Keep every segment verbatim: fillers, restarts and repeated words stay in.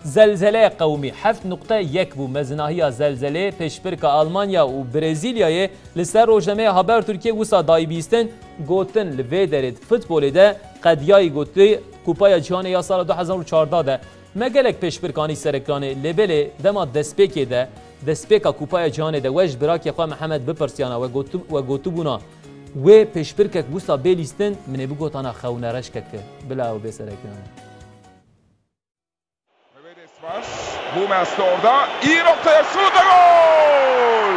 Zelzeleya qewimî heft nuqte yek bû. Mezinahiya zelzeleyê pêşbirka Almanya û Brezîlyayê li ser rojnameya Habertürk'ê wisa dayî bîstin, gotin li vê derê di futbolê de qediyayî gotî Kupaya Cîhanê ya sala du hezar û çardeh de. Me gelek pêşbirkanî ser ekranê, lê belê dema destpêkê de, destpêka Kupaya Cîhanê de we ji birakê xwe Mihemed bipirsiyana, we gotu-, we gotibûna, wê pêşbirkek wisa bê lîstin, min ê bigotana xew nereşkek e. Bila ew bê ser ekranê. Var. Hummels de orada. İyi noktaya şut ve gol!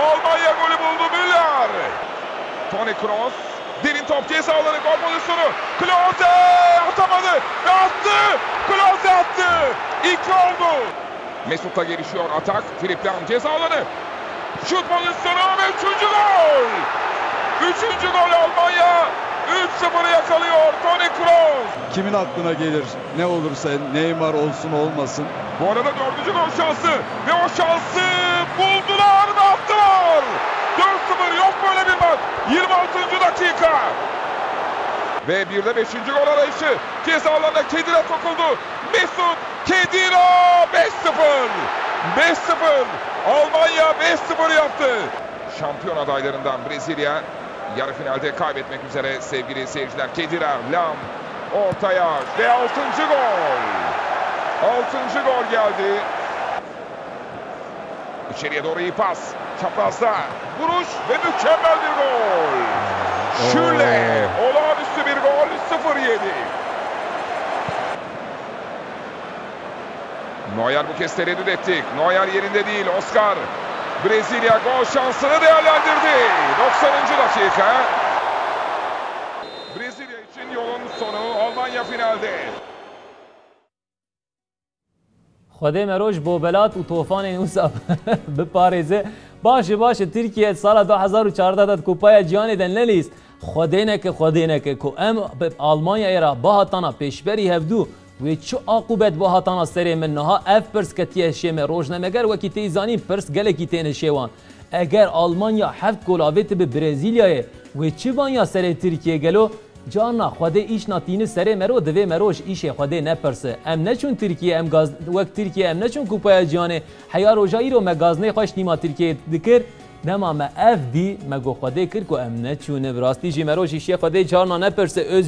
Almanya golü buldu, Müller. Toni Kroos. Derin top ceza alanı, gol pozisyonu. Klose atamadı ve attı. Klose attı. İki oldu. Mesut da gelişiyor atak. Philipp Lahm ceza alanı. Şut pozisyonu ve üçüncü gol. Üçüncü gol Almanya. Üç sıfırı yakalıyor Toni Kroos. Kimin aklına gelir ne olursa, Neymar olsun olmasın? Bu arada dördüncü gol şansı ve o şansı buldular ve attılar. Dört sıfır, yok böyle bir maç. Yirmi altıncı dakika. Ve bir de beşinci gol arayışı. Ceza alanına Khedira sokuldu. Mesut Khedira, beş sıfır. Beş sıfır. Almanya beş sıfır yaptı. Şampiyon adaylarından Brezilya yarı finalde kaybetmek üzere sevgili seyirciler. Khedira, Lahm ortaya ve altıncı gol. Altıncı gol geldi. İçeriye doğru iyi pas. Çaprazda vuruş ve mükemmel bir gol. Schürrle, olağanüstü bir gol, sıfır yedi. Neuer bu kez tereddüt etti. Neuer yerinde değil. Oscar. Brezilya gol şansını değerlendirdi. Doksanıncı dakika. Brezilya için yolun sonu. Almanya finalde. Xwedê me roj bobelat û tofanên wisa biparêze. Baş e, baş e, Tirkiye sala du hezar û çardeh de di Kupaya Cîhanê de nelîst. Xwedê neke, Xwedê neke ku em bi Almanyayê re bihatana pêşberî hevdû, wê çi aqûbet bihatana serê min. Niha ev pirs ketiye hişê me. Rojnameger wekî tê zanîn, pirs gelekî tên hişê wan. Eger Almanya heft gol avêtibe Brezîlyayê, wê çi vanya serê Tirkiye gelo? Carna Xwedê îş na tîni serê mero, divê mero ji îşê Xwedê nepirse. Em neçûn Tirkiye, em gaz-, wek Tirkiye em neçûn Kupaya Cîhanê. Heya roja îro me gazneyê xwe ji tîma Tirkiyeyê dikir. Dema me ev dî, me got Xwedê kir ku em neçûne. Bi rastî jî mero ji îşê Xwedê carna nepirse. Öz